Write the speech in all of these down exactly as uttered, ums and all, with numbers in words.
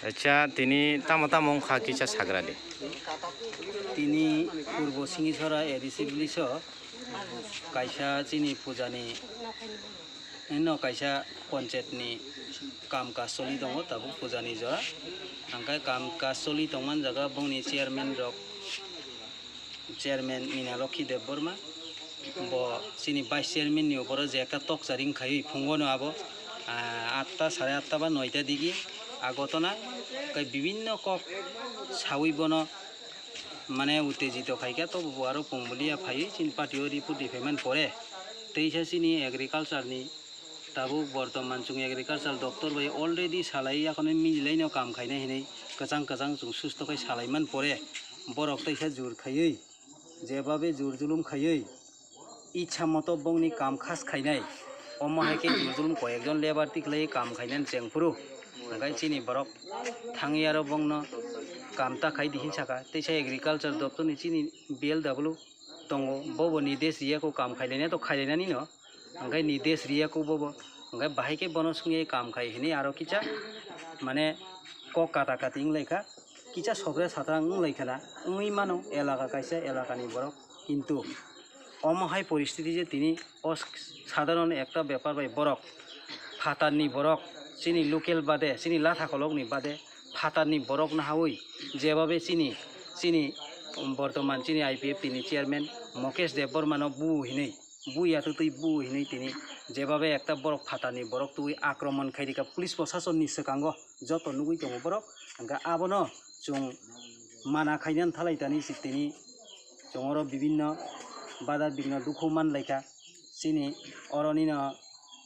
Acha, tini tamo tamo wngkha kisa sagra di. Tini Purbo Singisora A D C village o kaisa chini pujani, eno kaisa panchayat ni kam kaj choli tongo, tabuk pujani jora. Hingkhe kam kaj choli tongmani jaga bongni chairman rok, chairman Mina Lokhi Debbarma, bo chini vice chairman ni uporo je ekta tokcharing khaiwi phungo no abo, ah, atta, sare atta ba noita digi a gotona, tei bibinno kok sawi bono mane uttejito khaikha, tobo bo aro pungbulia phaiwi chini party o report riphaiman pore, teisa chini agriculture ni tabuk bortoman chwng agriculture doptor bai already salai, yakhwno mijilaino kam khainai hinwi kwchang kwchang chwng susto khai salaiman pore, borok teisa jur khaiwi, jebabe jur julum khaiwi, ichha moto bongni kam khas khainai, omo hai khe jur julum koyekjon labour tikhlaiwi kam khainani chengphuru, hwnkhe chini borok thangwi aro bongno kam ta khai di hinsakha, teisa agriculture doptor ni chini B L W tongo, bobo nidesh riyakho kam khailainai to khailainani no. Hingkhe nidesh riyakho bobo, hingkhe bahai khe bono sungwi kam khai hinwi aro kisa mane kok kata kati wnglaikha, kisa sokre satrang wnglaikha na, wngwi mano elaka kaisa elakani borok. Kintu omo hai poristiti je tini o sadharon ekta bepar bai borok phatarni borok chini local bade, chini latha kolokni bade phatarni borok nahawi jebabe chini, chini bortoman chini I P F T ni chairman Mukesh Debbarma no bu hinwi, bu ya twi twi bu hinwi tini jebabe ekta borok phatarni borok twi akromon khairika police prosasonni swkango joto nugwi tongo borok, hingkhe abono chwng mana khainani thalai tani si tini chwng oro bibinno badar bigno dukhu manlaikha, chini oro nino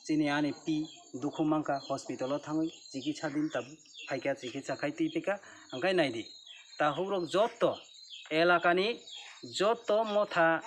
chini ani pi dukhu mankha hospital o thangwi chikitsa din tabuk phaikha, chikitsa khai twi phaikha, hingkhe naidi. Tahukrok joto elakani joto motha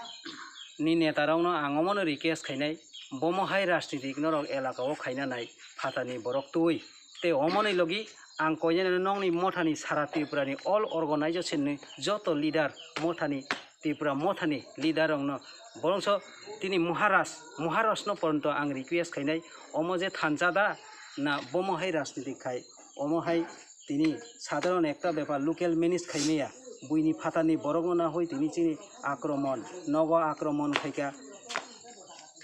ni netarokno ang omono request khainai, bomo hai rajnitik norok elaka o khaina nai phatarni borok twi. Tei omoni logi ang koinani nongni mothani sara Tripura ni all organization ni joto leader mothani Tripura mothani leader rokno borongso tini Maharaj, Maharaj no poronto ang request khainai, omo je thansa da na bomo hai rajnitik khai, omo hai tini sadharon ekta bepar local manage khaimaya, buini phatarni borokno nahoi tini chini akromon, nogo akromon khaikha,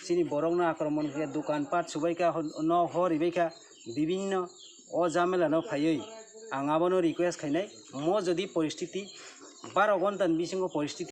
chini borokno akromon khaikha, dokan pat subaikha, hor-, no hor ribaikha, bibinno o jamelano phaiwi ang abono request khainai, mo jodi poristiti baro ghonta ni bisingo poristiti